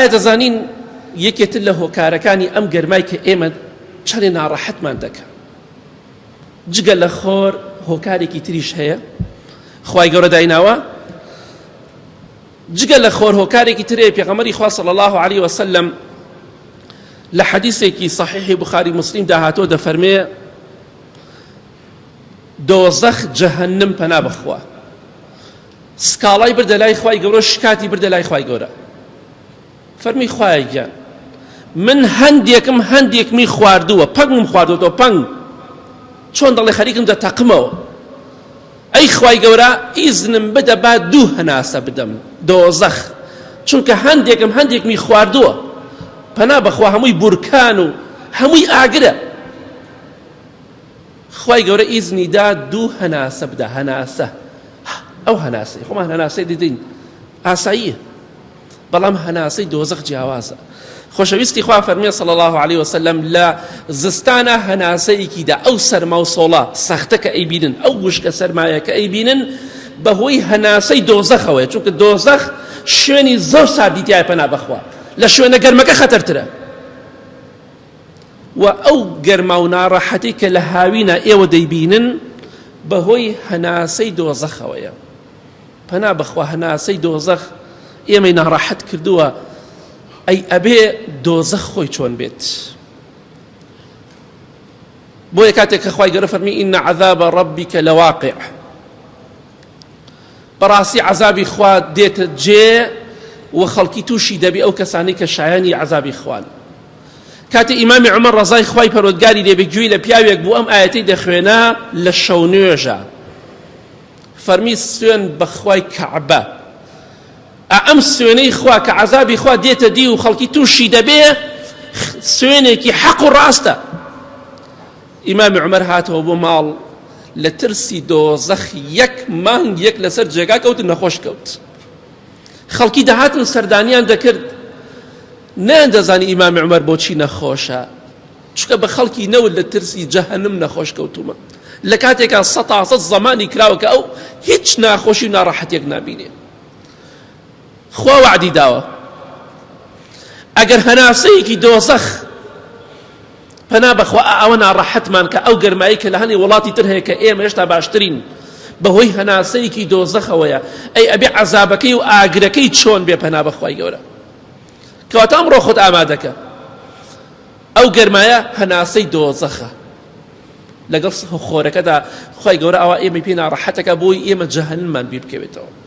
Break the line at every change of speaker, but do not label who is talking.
ئایا دەزانین یەکێتر لە هۆکارەکانی ئەم گەرمای کە ئێمە چەندێ ناڕەحەتمان دەکا جگە لە خۆر هۆکارێکی تریش هەیە خوای گەورە دایناوە جگە لە خۆر هۆکارێکی ترێ پێغەمبەری خوا صلی الله علیه وسلم لە حەدیثێکی صحیحی بخاری مسلم دا هاتووە دەفەرمێ دۆزەخ جەهەنم پەنا بەخوا سکاڵای بردە لای خوای گەورە شکاتی بردە لای خوای گەورە فەرمی خوایە گیان من هەندێکم هەندێکمی خواردووە پەنگم خواردوەوە پەنگ چۆن دەڵێ خەریکم دەتەقمەوە ئەی خوای گەورە ئیزنم بدە با دوو هەناسە بدەم دۆزەخ چونکە هەندێکم هەندێکمی خواردووە پەنا بەخوا هەمووی بورکان و هەمووی ئاگرە خوای گەورە ئیزنی دا دوو هەناسە بدە هەناسە ئەو هەناسەی خۆمان هەناسەی دەدەین ئاساییە بەڵام هەناسەی دۆزەخ جیاوازە خۆشەویستی خوا فەرمیێ صلی الله علیه وسلم لە زستانە هەناسەیەکیدا ئەو سەرما و سۆڵە سەختە کە ئەیبینن ئەو وشکە سەرمایە کە ئەیبینن بەهۆی هەناسەی دۆزەخەوەیە چونکە دۆزەخ شوێنی زۆر ساردی تایە پەنا بەخوا لە شوێنە گەرمەکە خەتەرترە و ئەو گەرما و ناڕەحەتی کە لە هاوینە ئێوە دەیبینن بەهۆی هەناسەی دۆزەخەوەیە پەنا بەخوا هەناسەی دۆزەخ ئێمەی ناڕەحەت کردووە ئەی ئەبێ دۆزەخ خۆی چۆن بێت بۆیە کاتێک کە خوای گەورە فەرمی ئین عذاب ربک لواقع بەڕاستی عذابی خوا دێتە جێ و خەڵکی تووشی دەبی ئەو کەسانی کە شایانی عذابی خوان کاتێ ئیمامی عمر ڕەزای خوای پەروەردگاری لێبێ گوێی لە پیاوێک بوو ئەم ئایەتەی دەخوێنا لە شەو نوێژە فەرمی سوێن بەخوای کەعبە ئەم سوێنەی خوا کە عەزابی خوا دێتە دی و خەڵکی تووشی دەبێ سوێنێکی حەق و ڕاستە ئیمامی عمر هاتەوە بۆ ماڵ لە ترسی دۆزەخ یەک مانگ یەک لەسەر جێگا کەوت نەخۆش کەوت خەڵکی دەهاتن سەردانیان دەکرد نەیان دەزانی ئیمامی عمر بۆچی نەخۆشە چونکە بە خەڵکی نەوت لە ترسی جەهەنم نەخۆش کەوتومە لە کاتێکا سەتاسەد زەمانی کراوە کە ئەو هیچ ناخۆشی و ناڕەحەتێک نابینێ خوا وەعدی داوە ئەگەر هەناسەیەکی دۆزەخ پەنا بەخوا ئەوە ناڕەحەتمان کە ئەو گەرمایی کە لە هەنێ وڵاتی تر هەیە کە ئێمە هێشتا باشترین بەهۆی هەناسەیەکی دۆزەخەوەیە ئەی ئەبێ عەزابەکەی و ئاگرەکەی چۆن بێ پەنا بەخوای گەورە کەواتە ئەمڕۆ خۆت ئامادەکە ئەو گەرمایە هەناسەی دۆزەخە لەگەڵ خۆرەکەدا خی گەورە ئەوە ئێمە پێ ناڕەحەتەکە بۆی ئێمە جەهەنمان بیر بکەوێتەوە.